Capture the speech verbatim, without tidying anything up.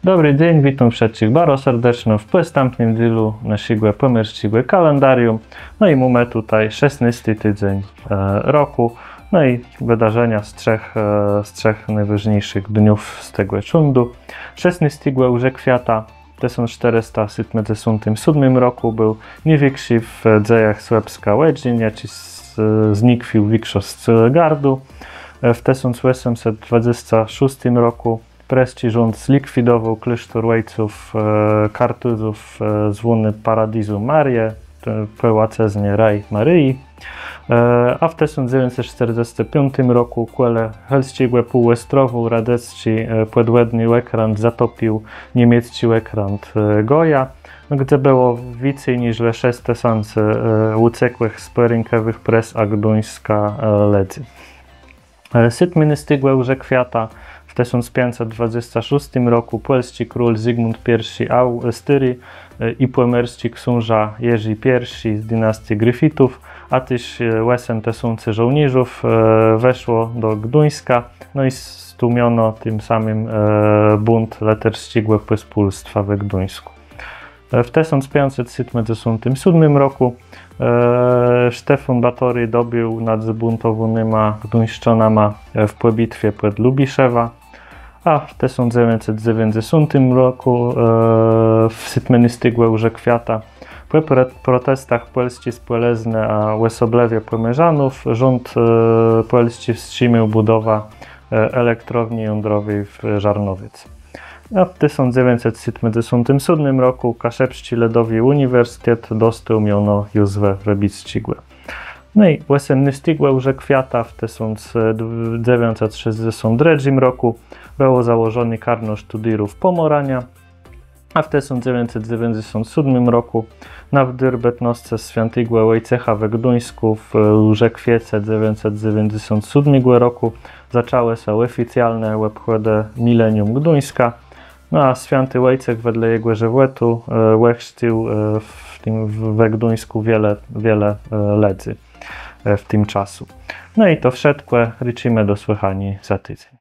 Dobri dzéń, witóm wszëtczich baro serdeczno w pòstãpnym dzélu naszégò pòmòrsczégò kalendarium. No i mómë tutaj szesnôsti tidzéń e, rokù. No i wëdarzenia z trzech, e, z trzech nôwôżniészich dniów z tegò cządu. Szesnôstégò łżëkwiata w tësąc sztërësta sétmëdzesątim sódmim rokù béł nôwikszi w dzejach Słëpska òdżin, jaczi z-, znikwił wikszosc gardu. E, w tësąc òsmëset dwadzesce szóstim rokù prësczi rząd zlikwidowôł klôsztór òjców, e, kartuzów, e, zwóny Paradizu Marie, te, pò łacëznie Raj Maryi. E, a w tësąc dzewiãcset sztërdzestim piątim rokù kòle hélsczégò półòstrowù radecczi, e, pòdwòdny òkrãt zatopił niemiecczi òkrãt, e, Goja, gdze bëło wicy niżle szesc tësący, e, ùcekłëch z pòrénkòwëch Prës a Gduńska, e, lëdzy. E, sétmënôstégò łżëkwiata w tësąc piãcset dwadzesce szóstim rokù pòlsczi król Zygmunt Pierszi Au-, Stôri, e, i pòmòrsczi ksążã Jerzi Pierszi z dinastie Griffithów, a téż, e, òsem tësący żôłnérzów, e, weszło do Gduńska, no i stłumiono tim samim, e, bùnt lëtersczégò pòspólstwa we Gduńskù. W tësąc piãcset sétmëdzesątim sódmim rokù, e, Sztefón Batóri dobéł nad zbùntowónyma gduńszczónama, e, w pòbitwie pòd Lubiszewã, a w tësąc dzewiãcset dzewiãcdzesątim rokù, e, w sétmënôstégò łżëkwiata, pò pro-, protestach pòlsczi spòlëznë, a òsoblëwie pòmòrzanów, rząd, e, pòlsczi wstrzimôł bùdowã, e, elektrowni jądrowi w Żarnowcu. A w tësąc dzewiãcset sétmëdzesątim sódmim rokù Kaszëbsczi Lëdowi Ùniwersytet dostôł miono Józwë Wëbicczégò. No i òsemnôstégò łżëkwiata w tësąc dzewiãcset szescdzesąt drëdżim rokù bëło założoné Karno Sztudérów Pòmòraniô, a w tësąc dzewiãcset dzewiãcdzesąt sódmim rokù na wdôr bëtnoscë swiãtégò Wòjcecha we Gduńskù w łżëkwiece dzewiãcset dzewiãcdzesąt sódmégò rokù zaczãłë sã òficjalné òbchòdë Milenium Gduńska. No a swiãti Wòjcech wedle jegò żëwòtu, e, òchrzcił, e, w tim, w, we Gduńskù wiele, wiele, e, lëdzy, e, w tim czasu. No i to wszëtkò, rôczimë do słëchaniô za tidzéń.